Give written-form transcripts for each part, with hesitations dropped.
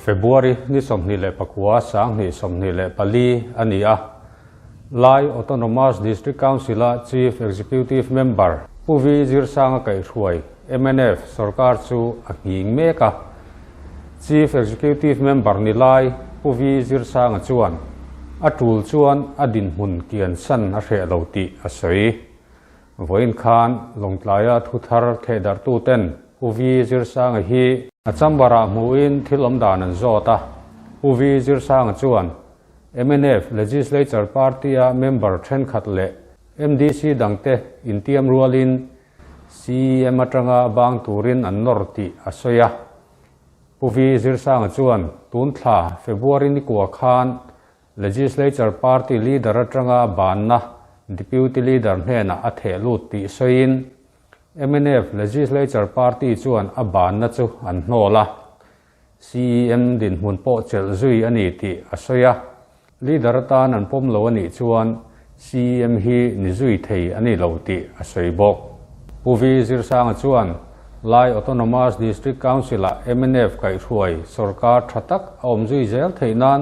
February ni 29, 2024 a ni a. Lai Autonomous District Council-a Chief Executive Member Pu Vi Zirsanga kaihhruai mnf sorkar chu a nghing mek a. Chief Executive Member ni lai Pu Vi Zirsanga chuan a tul chuan a dinhmun kiansan a hreh lo tih a sawi. Vawiin khan Lawngtlaia thuthar thehdarhtuten Pu Vi Zirsanga hi a chamber-ah hmuhin thil awm dan an zawt a. Pu Vi Zirsanga chuan mnf Legislature Party-a member thenkhat leh MDC dangte intiam rualin CEM atanga bang turin an nawr tih a sawi a. Pu Vi Zirsanga chuan tun thla February nikua khan Legislature Party Leader atanga banna Deputy Leader hnenah a theh lut tih sawiin mnf Legislature Party chuan a banna chu an hnawl a, CEM dinhmun pawh chelh zui a ni tih a sawi a. Leader atan an pawm lo a nih chuan CEM hi ni zui thei a ni lo tih a sawi bawk. Pu Vi Zirsanga chuan Lai Autonomous District Council-ah mnf kaihhruai sorkar tha tak a awm zui zel theih nan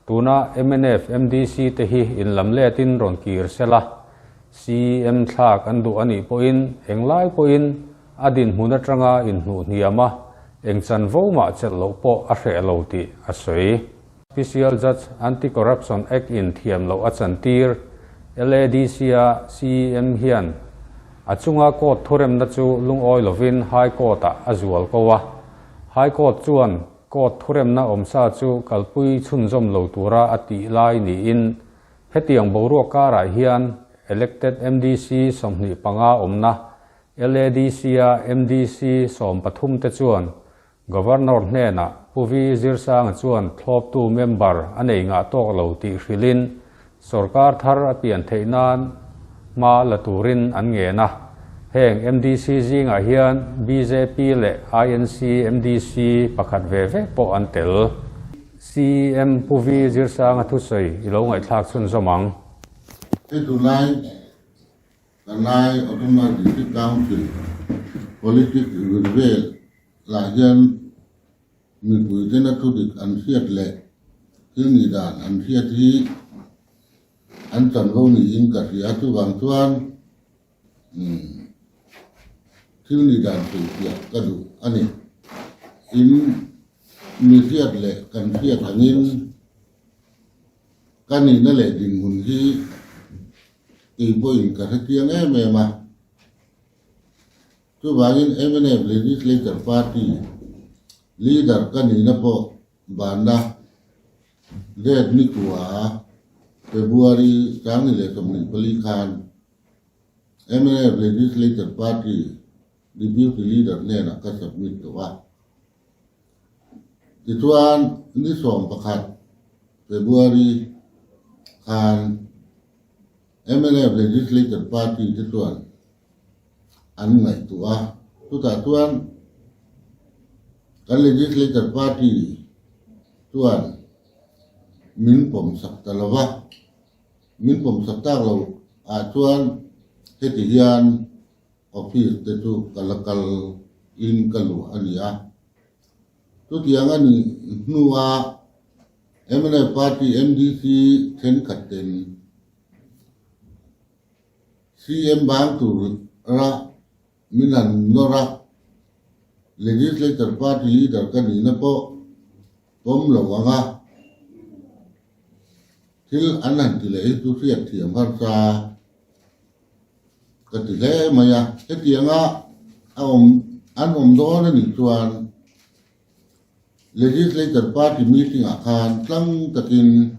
tuna mnf MDC te hi inlamletin rawn kir se la, CEM thlak an duh a nih pawhin englai pawhin a dinhmun atanga inhnuh hniam a, eng chanvo mah chelh loh pawh a hreh lo tih a sawi. Special Judge Anti-Corruption Act in thiam loh a chantir. LADC-a CEM hian a chunga court thuremna chu lungawi lovin High Court-ah a zual ko a. High Court chuan court thuremna awmsa chu kalpui chhunzawm lo tura a tih lai niin Hetiang boruak karah hian Elected MDC 25 awmna LADC-a MDC 13 te chuan Governor hnenah Pu Vi Zirsanga chuan thlawptu member a nei ngah tawk lo tih hrilhin sorkar thar a pian theih nan hma la turin an ngen a. Heng MDC zingah hian bjp leh INC MDC pakhat ve ve pawh an tel. CEM Pu Vi Zirsanga thusawi i lo ngaihthlak chhunzawm ang. Hei tunlai kan lai Autonomous District Council politics vir vel lah hian mipui tena thu dik an hriat leh thil nih dan an hriat hi an chanvo niin ka hria. Chuvang chuan Thil nih dan hrilhfiah ka duh a ni. In mi hriat leh kan hriat angin ka nihna leh dinhmun hi kei pawhin ka hrechiang em em a. Chuvangin mnf Legislature Party Leader ka nihna pawh banna date nikua February 2024 khan Mnf Legislature Party Deputy Leader hnenah ka submit tawh a. Tichuan, ni 11 February khan mnf Legislature Party te chuan an ngaihtuah a. Chutah chuan kan Legislature Party chuan min pawmsak ta lo va. Min pawmsak tak lo ah chuan heti hian office te chu ka la kal in ka luah a ni a. Chutiang a nih hnua mnf party MDC thenkhat ten CM bang tura min han nawr a, Legislature party leader ka nihna pawh pawm lo ang a. Thil an han ti leh hi chu hriat thiam harsa ka ti hle mai a. Hetianga a awm an awm dawn a nih chuan Legislature Party meeting ah khan tlang takin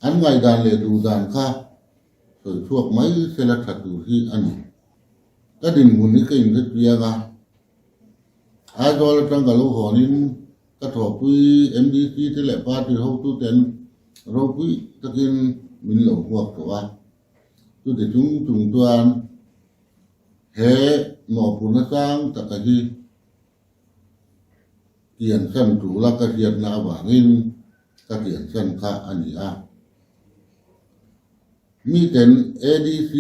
an ngaihdan leh duhdan kha sawi chhuak mai sela tha tur hi a ni. Ka dinhmun hi ka inhrechiang a, Aizawl atang ka lo hawnin Ka thawhpui MDC te leh party hotuten ropui takin min lo huak tawh a, chuti chung chung chuan he mawhphurhna sang taka hi kiansan tura ka hriatna avangin ka kiansan kha a ni a. Miten ADC,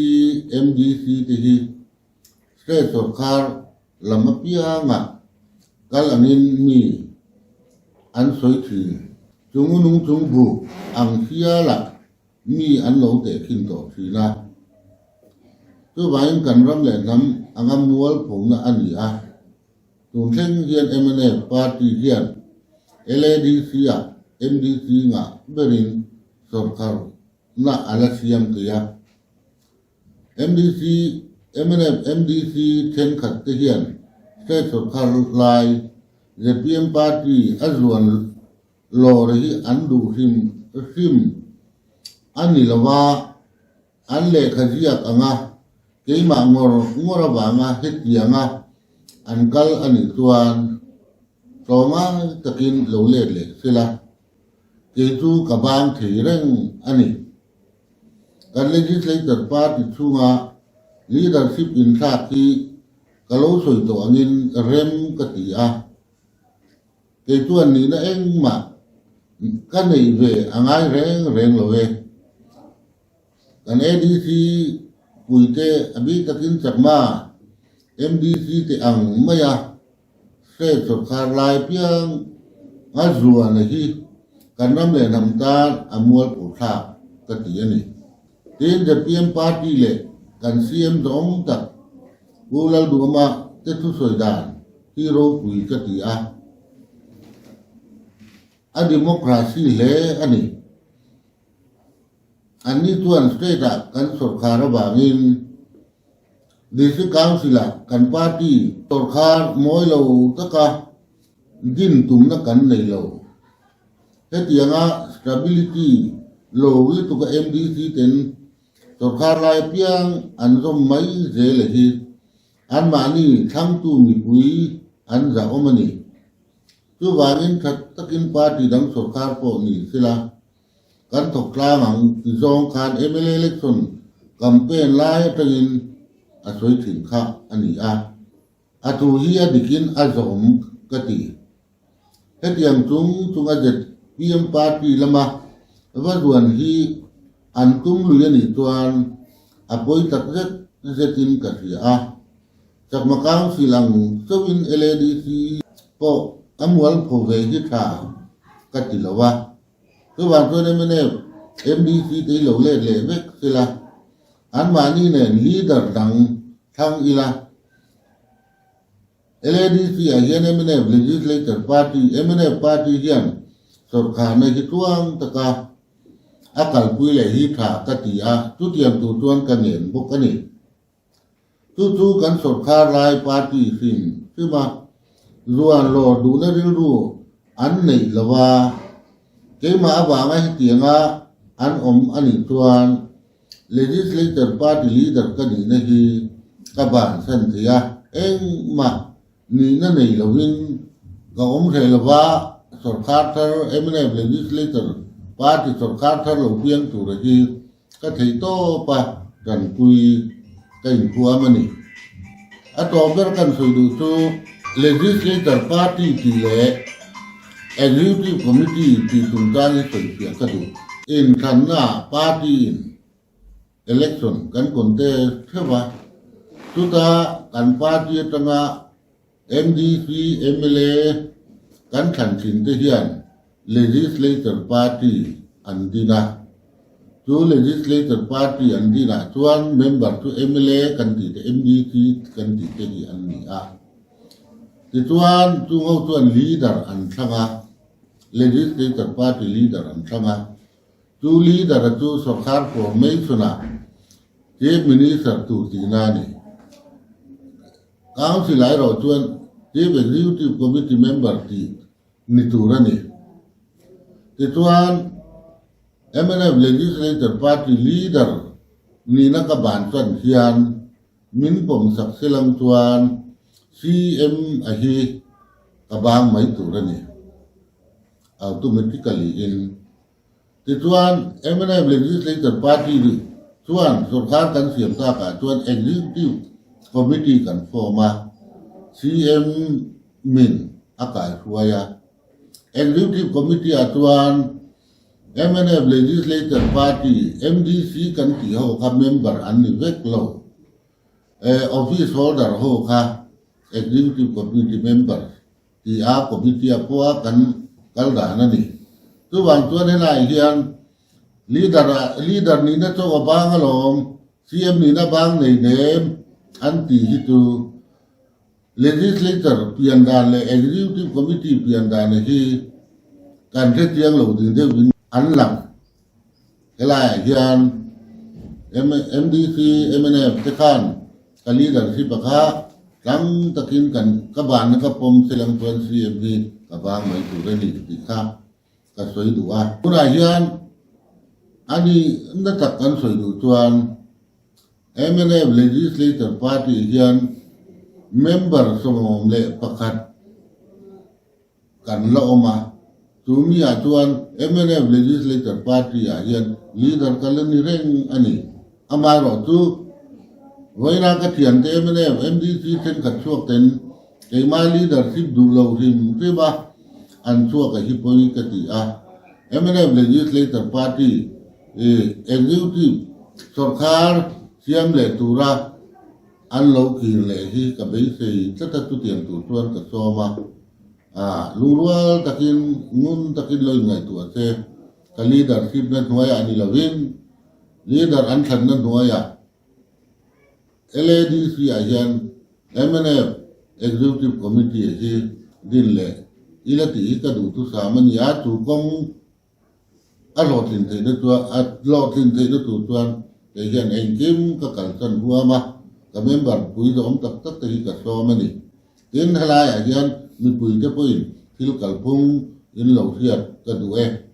MDC te hi state sorkar lam apiangah kal angin mi. an sawi thin. Chung nung chung buk ang hialah mi an lo tehkhin tawh thin a. Chuvangin kan ram leh hnam anga mual phona a ni a. Tun thleng hian mnf party hian LADC-ah MDC ngah berin sawrkar na a la siam thei a. MDC, mnf MDC thenkhat te hian state sawrkar lai zpm party a zuan lawr hi an duh hrim hrim a ni lo a, an lehkha ziak ang a, keimah ngawr ngawr avanga hetianga an kal a nih chuan tlawmngai takin lo let leh sela, kei chu ka bang thei reng a ni. Kan Legislature party chhunga leadership inthlak hi ka lo sawi tawh angin rem ka ti a. Kei chuan nihna engmah ka neih ve a ngai reng reng lo e. Kan ADC puite a bik takin Chakma MDC te ang maia State sawrkar lai piang a zuana hi kan ram leh hnam tan a mualpho thlak ka ti a ni. Tin, zpm party leh kan CM zawng tak Pu Lalduhama te thusawi dan hi ropui ka ti a. A democracy hle a ni. Anni chuan state-ah kan sawrkar avangin District Council-ah kan party sawrkar mawi lo taka din tumna kan nei lo. Hetianga stability lo lutuka MDC ten sawrkar lai apiang an zawm mai zel a hi anmahni thlangtu mipui an zahawm a ni. Chuvangin tha takin party dang sawrkar pawh ni sela kan thawk tlang ang ti zawng khan mla election campaign lai atangin a sawi thin kha a ni a, a thu hi a dikin a zawm ka ti. Hetiang chung chunga zpm party lama va zuan hi an tum lui a nih chuan a pawi tak zet zetin ka hria a. Chakma Council ang chauhin LADC pawh a mualpho ve hi tha ka ti lo a. Chuvang chuan mnf, MDC te hi lo let leh vek sela, anmahni nen leader dang thlang ila. LADC ah hian mnf Legislature Party, mnf Party hian sawrkharna hi tluang taka a kalpui leh hi tha ka ti a, chutiang tur chuan ka ngen bawk a ni. Chu chu kan sawrkar lai party hrim hrim a, zuan lawr duhna rilru an neih lo a, keimah avanga hetianga an awm a nih chuan Legislature party leader ka nihna hi ka bansan thei a, engmah nihna nei lovin ka awm hreh lo va, sawrkar thar mnf Legislature party sawrkar thar lo piang tura hi Ka theih tawp a, tanpui ka inphuam a ni. A tawp ber kan sawi duh chu Legislature Party tih leh Executive Committee tih chungchang hi sawifiah ka duh. Inthlanna party in election kan contest theuh a, chuta kan party atanga MDC mla kan thlan thin te hian Legislature Party an din a, chu Legislature Party an dinah chuan member chu mla kan tih te MDC kan tih te hi an ni a. Tichuan chung ho chuan leader an thlang a, Legislature Party leader an thlang a, chu leader a chu sorkar formation-ah Chief Minister tur tihna a ni. Council erawh chuan Chief Executive Committee member tih ni tur a ni. Tichuan, mnf Legislature Party leader nihna ka ban chuan hian min pawmsak silang chuan CM a hi ka bang mai tur a ni, automatically in. Tichuan, mnf Legislature Party chuan sorkar kan siam takah chuan Executive Committee kan form a, CM min a kaihruai a. Executive Committee ah chuan mnf Legislature Party, MDC kan tih ho kha member an ni vek lo. Office holder ho kha Executive Committee member ti a committee ah pawha kan. kal dan a ni. Chuvang chuan helaiah hian leader ah leader nihna chauh a bang alawm, CM nihna bang nei nem an tih hi chu Legislature pian dan leh Executive Committee pian dan hi kan hrechiang lo ding deuhin an lang. Helaiah hian MDC, mnf te khan ka leadership a kha tlang takin kan ka banna ka pawm che lang chuan CM hi ka vang mai tur a ni tih kha ka sawi duh a. Tunah hian a ni na tak kan sawi duh chuan mnf Legislature Party hian member 11 Kan la awm a, chu mi ah chuan mnf Legislature Party ah hian leader ka la ni reng a ni. Amaherawhchu, vawiina ka thiante mnf MDC thenkhat chhuak ten keimah leadership duh lo hrim hrim a an chhuak a hi pawi ka ti a. Mnf Legislature Party Executive sawrkhar siam leh tura An lo kir leh hi ka beisei tlat a, chutiang tur chuan ka sawm a. Ah, lungrual takin, ngun takin lo inngaihtuah che. Ka leadership na hnuaiah ni lovin, leader an thlanna hnuaiah LADC ah hian mnf Executive Committee hi din leh ila tih hi ka duhthusam a ni a, chu kawng A hlawhtlin theihna chuan a hlawhtlin theihna tur chuan kei hian engkim ka kalsan huam a, ka member pui zawm tak tak te hi ka sawm a ni. Tin, helaiah hian mipui te pawhin thil kalphung in lo hriat ka duh e.